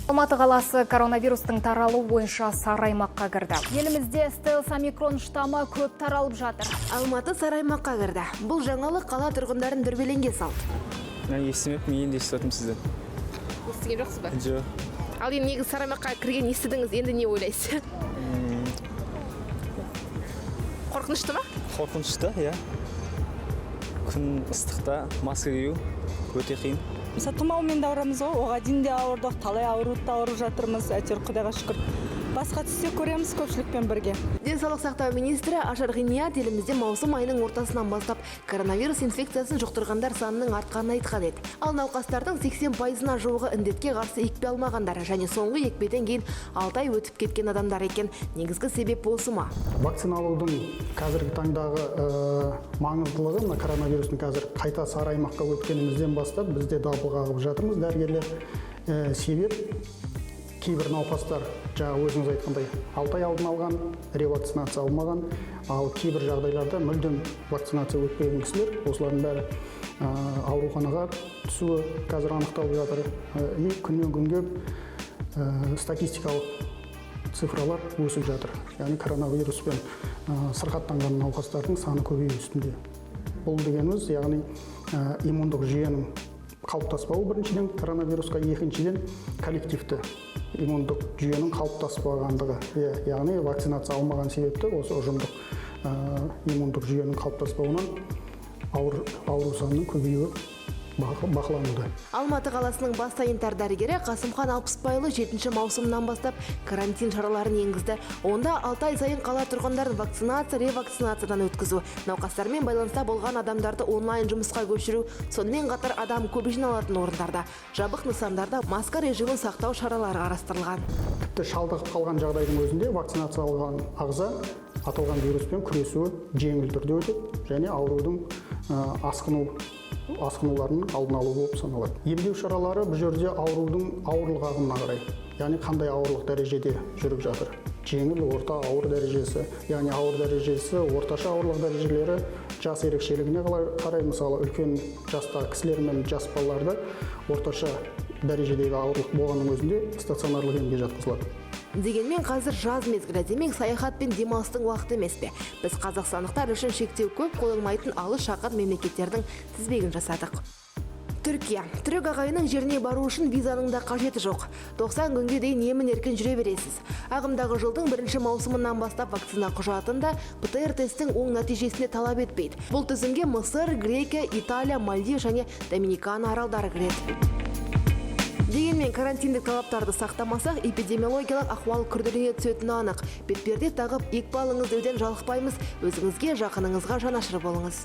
Алматы қаласы коронавирустың таралуы бойынша сары аймаққа кірді. Елімізде стелс омикрон штаммы көп таралып жатыр. Алматы сары аймаққа кірді. Бұл жаңалық қала тұрғындарын дүрбелеңге салды. Мен естімеппін, енді естіп жатырмын сізден. Естіген жоқсыз ба? Жоқ. Ал енді негізі сары аймаққа кірген естідіңіз, енді не ойлайсыз? Қорқынышты ма? Қорқынышты, иә. Күн ыстықта маска кию өте қиын. Мысалы, тұмаумен де ауырамыз ғой, оған дейін де ауырдық, талай ауруды да ауырып жатырмыз, әйтеуір, құдайға шүкір. Басқа түссе, көреміз көпшілікпен бірге. Денсаулық сақтау министрі Ашар Ғиният елімізде маусым айының ортасынан бастап коронавирус инфекциясын жұқтырғандар санының артқанын айтқан еді. Ал науқастардың 80%-ына жуығы індетке қарсы екпе алмағандар және соңғы екпеден кейін 6 ай өтіп кеткен адамдар екен. Негізгі себеп осы ма? Вакцина алудың қазіргі таңдағы маңыздылығы мына коронавирустың қазір қайта сары аймаққа өткенімізден бастап бізде дабыл қағып жатырмыз дәрігерлер. Себеп кейбір науқастар, жаңа өзіңіз айтқандай, 6 ай алдын алған, ревакцинация алмаған, ал кейбір жағдайларда мүлдем вакцинация өтпеген кісілер, осылардың бәрі ауруханаға түсуі қазір анықталып жатыр. И күннен күнге статистикалық цифралар өсіп жатыр, яғни коронавируспен сырқаттанған науқастардың саны көбею үстінде. Бұл дегеніміз, яғни иммундық жүйенің қалыптаспауы біріншіден коронавирусқа, екіншіден, коллективті иммундық жүйенің қалыптаспағандығы, иә, яғни вакцинация алмаған себепті осы ұжымдық иммундық жүйенің қалыптаспауынан ауыр ауру санының көбеюі бақылануда. Алматы қаласының бас санитар дәрігері Қасымхан Алпысбайұлы 7 маусымнан бастап карантин шараларын енгізді. Онда 6 ай сайын қала тұрғындарын вакцинация, ревакцинациядан өткізу, науқастармен байланыста болған адамдарды онлайн жұмысқа көшіру, сонымен қатар адам көп жиналатын орындарда, жабық нысандарда маска режимін сақтау шаралары қарастырылған. Тіпті шалдығып қалған жағдайдың өзінде вакцинация алған ағза аталған вируспен күресуі жеңіл түрде өтеді және аурудың асқынуларының алдын алу болып саналады. Емдеу шаралары бұл жерде аурудың ауырлық ағымына қарай, яғни қандай ауырлық дәрежеде жүріп жатыр: жеңіл, орта, ауыр дәрежесі. Яғни ауыр дәрежесі, орташа ауырлық дәрежелері жас ерекшелігіне қарай. Мысалы, үлкен жастағы кісілер мен жас балаларда орташа дәрежедегі ауырлық болғанның өзінде стационарлық емге жатқызылады. Дегенмен қазір жаз мезгілі, демек, саяхат пен демалыстың уақыты емес пе? Біз қазақстандықтар үшін шектеу көп қойылмайтын алыс жақын мемлекеттердің тізбегін жасадық. Түркия. Түрік ағайынның жеріне бару үшін визаның да қажеті жоқ. 90 күнге дейін емін еркін жүре бересіз. Ағымдағы жылдың бірінші маусымынан бастап вакцина құжатын да, ПТР тесттің оң нәтижесіне талап етпейді. Бұл тізімге Мысыр, Грекия, Италия, Мальдив және Доминикана аралдары кіреді. Дегенмен карантиндік талаптарды сақтамасақ, эпидемиологиялық ахуал күрделене түсетіні анық. Бетперде тағып, екпе алыңыз деуден жалықпаймыз. Өзіңізге, жақыныңызға жанашыр болыңыз.